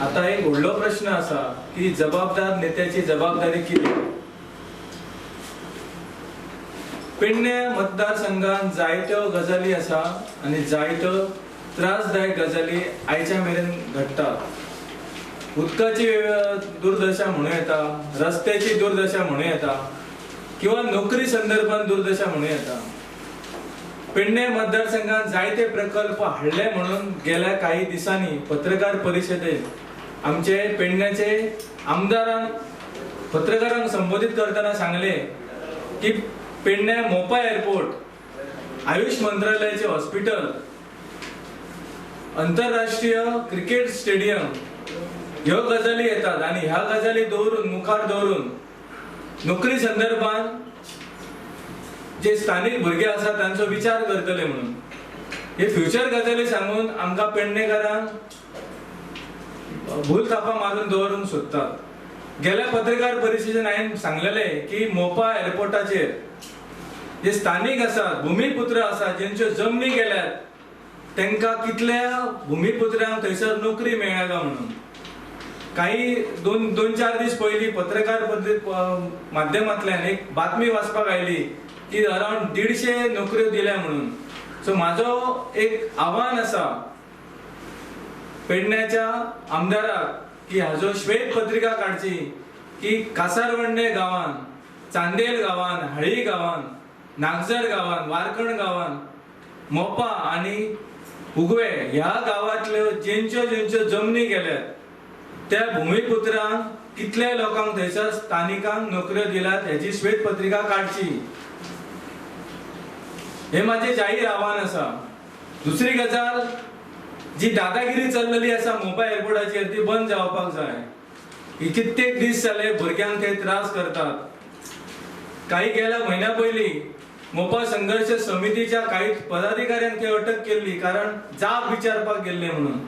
आतां एक व्हडलो प्रश्न आसा की जबाबदार नेत्याची जबाबदारी कितें? पेडणे मतदारसंघात जायत्यो गजाली आसा आनी जायत्यो त्रासदायक गजाली आयच्या मेरेन घडटात. उदकाची दुर्दशा म्हणूं येता, रस्त्याची दुर्दशा म्हणूं येता किंवा नोकरी संदर्भात दुर्दशा म्हणूं येता. पेडणे मतदारसंघात जायते प्रकल्प हाडले म्हणून गेल्या काही दिसांनी पत्रकार परिशदेत आमचे पेडण्याचे आमदारान पत्रकारांक संबोधीत करतना सांगले की पेडणे मोपा एअरपोर्ट, आयुष मंत्रालयाचे हॉस्पिटल, अंतरराष्ट्रीय क्रिकेट स्टेडियम ह्यो गजाली येतात आनी ह्या गजाली दवरून मुखार दवरून नोकरी संदर्भात जे स्थानीक भुरगे आसा तांचो विचार करतले म्हणून हे फ्युचर गजाली सांगून आमकां पेडणेकारांक भूल थापा मारून दवरूंक सोदतात. गेल्या पत्रकार परिशदेन हांवें सांगलेलें की मोपा एअरपोर्टाचेर जे स्थानीक आसात, भुमीपुत्र आसात, जेंच्यो जमनी गेल्यात तांकां कितल्या भुमीपुत्रांक थंयसर नोकरी मेळ्ळ्या काय म्हणून. काही दोन दोन चार दीस पयलीं पत्रकार माध्यमांतल्यान एक बातमी वाचपाक आयली की अरावंड 150 नोकऱ्यो दिल्या म्हणून. सो म्हाजो एक आव्हान आसा पेडण्याच्या आमदाराक की हाजो श्वेत पत्रिका काडची की कासारवंडे गांवान, चांदेल गांवान, हळी गांवान, नागझर गांवान, वारखंड गांवान, मोपा आनी उगवे ह्या गांवांतल्यो जेंच्यो जेंच्यो जमनी गेल्यात त्या भुमीपुत्रांक कितल्या लोकांक थंयसर स्थानिकांक नोकऱ्यो दिल्यात हेची श्वेत पत्रिका काडची, हे माझे जाहीर आव्हान आसा. दुसरी गजाल, जी दादागिरी चल्लेली आसा मोपा एअरपोर्टाचेर ती बंद जावपाक जाय. ही कित्येक दीस जाले भुरग्यांक ते त्रास करतात. काही गेल्या म्हयन्या पयलीं मोपा संघर्श समितीच्या काही पदाधिकाऱ्यांक ते अटक केल्ली कारण जाब विचारपाक गेल्ले म्हणून.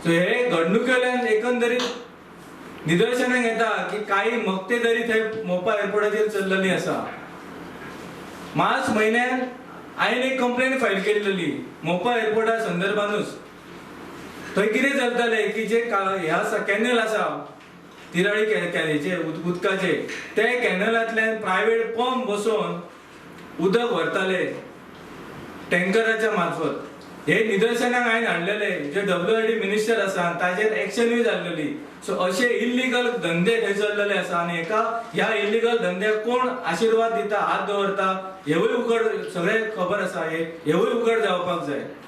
सो हे घडणुकेल्यान एकंदरीत निदर्शनाक येता की काही मक्तेदारी थंय मोपा एअरपोर्टाचेर चल्लेली आसा. मार्च म्हयन्यान हांवें एक कंप्लेन फायल केल्लेली मोपा एअरपोर्टा संदर्भानूच. थंय कितें चलतालें की जे हे आसा, कॅनल आसा तिराळी कॅनलचे उदकाचे, ते कॅनलांतल्यान प्रायवेट पंप बसोवन उदक व्हरताले टँकराच्या मार्फत. हे निदर्शनाक हांवें हाडलेले, जे WRD minister आसा ताजेर एक्शनूय जाल्लेली. सो अशे इल्लिगल धंदे थंय चल्लेले आसा आनी हेका ह्या इल्लिगल धंद्याक कोण आशिर्वाद दिता, हात दवरता, हेवूय उघड सगळें खबर आसा, हेवूय उघड जावपाक जाय.